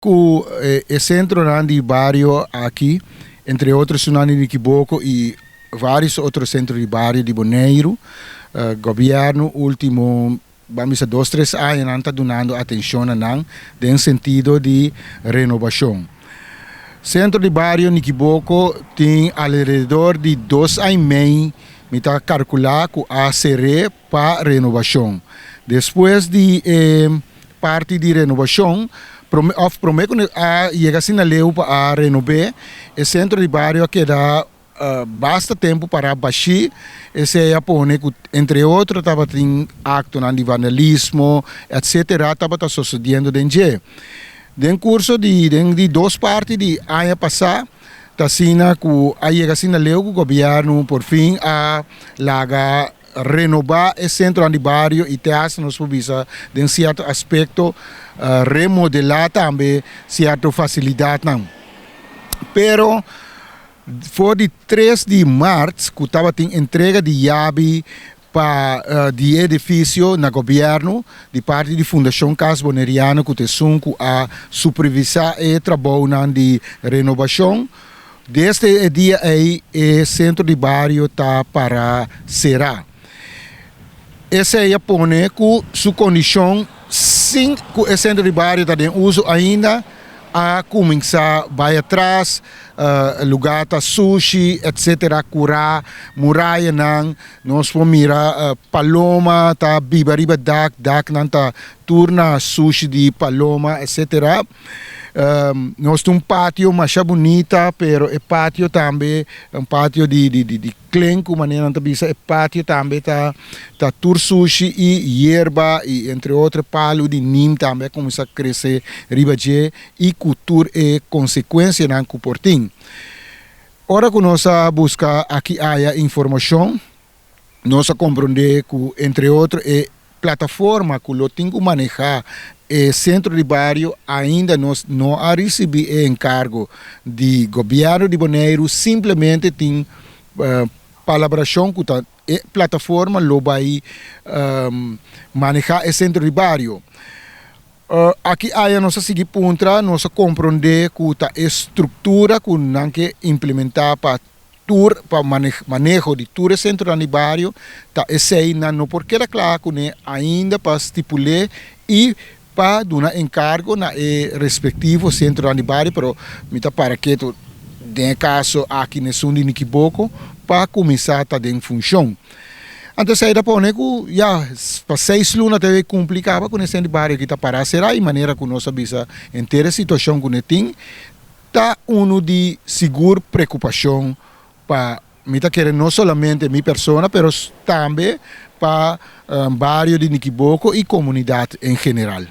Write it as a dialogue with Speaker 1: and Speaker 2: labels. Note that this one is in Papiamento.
Speaker 1: Ku e sentronan di bario aki, entre otro esunnan di Nikiboko i vários otro sentro di bario di Boneiru, gobièrnu último ban bisa dos tres añanan ta dunando atenshon na nan den sentido di renobashon. Sentro di bario Nikiboko tin alrededor di dos aña i mei, mi ta kalkulá, ku a ser'é pa renobashon. Despues di e parti di renobashon, òf promé ku a yega asina leu pa a renob'é, e sentro di bario a keda basta tempu pará bashí. Esei a pone ku entre otro tabatin aktonan di vandalismo, etcétera, tabata sosediendo den dje. Den kurso di den di dos parti di aña pasá, ta asina ku a yega asina leu ku gobièrnu por fin a laga renobá e sentro di bario i te hasta nos por bisa den sierto aspekto remodelá tambe sierto fasilidatnan. Pero for di 3 di mart, ku tabatin entrega di yabi pa di edifisio na gobièrnu di parti di Fundashon Cas Boneriano, ku ta esun ku a supervisá e trabounan di renobashon, desde e dia ei e sentro di bario ta pará será. Esei a pone ku su kondishon, sin ku e sentro di bario ta den uso ainda, a kuminsá bai atras, lugá ta sushi, etcétera, kurá, murayanan, nos por mira paloma ta biba riba dak, daknan ta tur na sushi di paloma, etcétera. Nos tin un patio masha bunita, pero e patio tambe, un patio di klenku, manera nan ta bisa, e patio tambe ta tur sushi i yerba i entre otro palu di nim tambe a kuminsá krese riba dje i ku tur e konsekuensianan ku por tin. Ora ku nos a buska aki aya informashon, nos a komprondé ku entre otro e plataforma ku lo tin ku manehá e sentro di bario ainda nos no a risibí e enkargo di gobièrnu di Boneiru, simplemente tin palabrashon ku ta e plataforma lo bai manehá e sentro di bario. Aki aya nos a sigui puntra, nos a komprondé ku ta e struktura ku nan ke implementá pa tur pa maneho di tur e sentronan di bario, ta esei nan no por keda kla kuné ainda pa stipul'é i pa duna enkargo na e respektivo sentronan di bario, pero mi ta para ketu den e kaso aki na esun di Nikiboko pa kuminsá ta den funshon. Anto esei ta pone ku ya pa 6 luna ta kumpli kaba ku e sentro di bario aki ta pará será, i manera ku nos a bisa, henter e situashon ku ne tin ta unu di sigur preokupashon pa, mi ta kere, no solamente mi persona pero tambe pa bario di Nikiboko i komunidat en general.